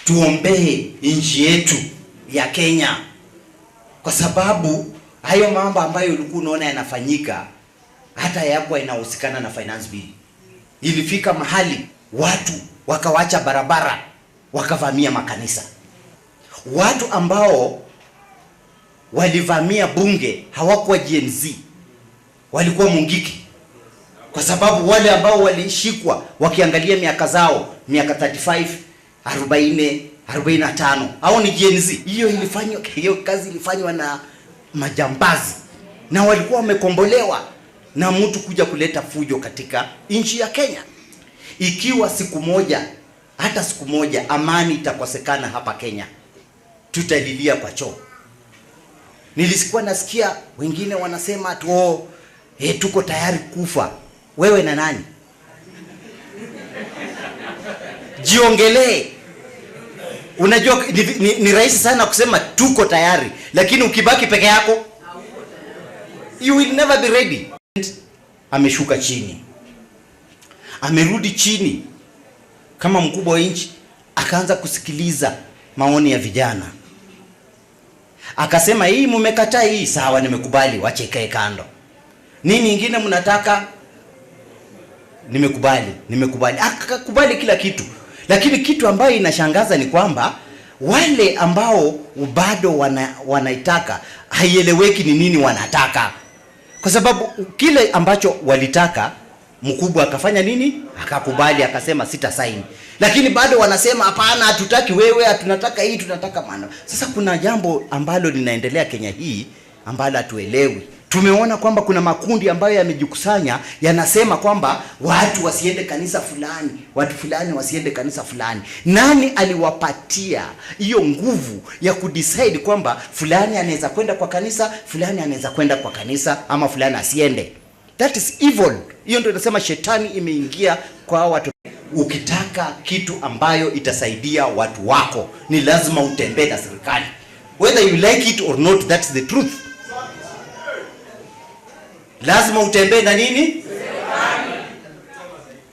Tuombee nchi yetu ya Kenya, kwa sababu hayo mambo ambayo ulikuwa unaona yanafanyika hata hayakuwa inahusikana na finance bill. Ilifika mahali watu wakawacha barabara wakavamia makanisa. Watu ambao walivamia bunge hawakuwa Gen Z, walikuwa Mungiki. Kwa sababu wale ambao walishikwa wakiangalia miaka zao, miaka 35, 40, 45, hao ni Gen Z. Hiyo ilifanywa, hiyo kazi ilifanywa na majambazi, na walikuwa wamekombolewa na mtu kuja kuleta fujo katika nchi ya Kenya. Ikiwa siku moja, hata siku moja amani itakosekana hapa Kenya, tutalilia kwa choo. Nilikuwa nasikia wengine wanasema tu, oh, tuko tayari kufa. Wewe na nani? Jiongelee. Unajua ni rahisi sana kusema tuko tayari, lakini ukibaki peke yako you will never be ready. Ameshuka chini, amerudi chini kama mkubwa wa nchi, akaanza kusikiliza maoni ya vijana. Akasema hii mmekataa, hii sawa, nimekubali, wache ikae kando. Nini ingine mnataka? Nimekubali, nimekubali. Akakubali kila kitu. Lakini kitu ambayo inashangaza ni kwamba wale ambao bado wanaitaka, haieleweki ni nini wanataka. Kwa sababu kile ambacho walitaka mkubwa akafanya nini? Akakubali, akasema sita sign. Lakini bado wanasema hapana, hatutaki wewe, tunataka hii, tunataka maana. Sasa kuna jambo ambalo linaendelea Kenya hii ambalo hatuelewi. Tumeona kwamba kuna makundi ambayo yamejikusanya yanasema kwamba watu wasiende kanisa fulani, watu fulani wasiende kanisa fulani. Nani aliwapatia hiyo nguvu ya kudecide kwamba fulani anaweza kwenda kwa kanisa, fulani anaweza kwenda kwa kanisa, ama fulani asiende? That is evil. Hiyo ndio inasema shetani imeingia kwa watu. Ukitaka kitu ambayo itasaidia watu wako, ni lazima utembee na serikali. Whether you like it or not, that's the truth. Lazima utembee na nini? Serikali.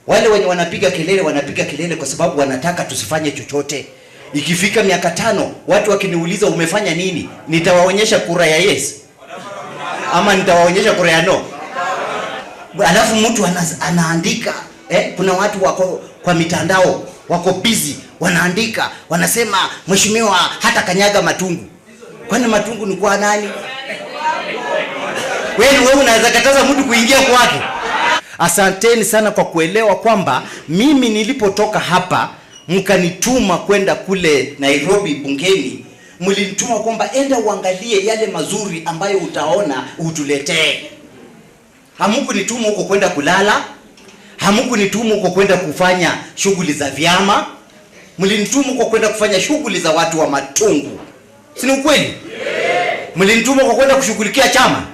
Wale wenye wanapiga kelele, wanapiga kelele kwa sababu wanataka tusifanye chochote. Ikifika miaka 5, watu wakiniuliza umefanya nini, nitawaonyesha kura ya yes ama nitawaonyesha kura ya no. Alafu mtu anaandika, kuna watu wako kwa mitandao, wako busy, wanaandika, wanasema mheshimiwa hata kanyaga Matungu. Kwani Matungu ni kwa nani? Wewe unaweza kataza mtu kuingia kwake? Asanteni sana kwa kuelewa kwamba mimi nilipotoka hapa mkanituma kwenda kule Nairobi bungeni, mlinituma kwamba enda uangalie yale mazuri ambayo utaona utuletee. Hamkunituma huko kwenda kulala, hamkunituma huko kwenda kufanya shughuli za vyama, mlinituma huko kwenda kufanya shughuli za watu wa Matungu. Si ni ukweli? Mlinituma huko kwenda kushughulikia chama?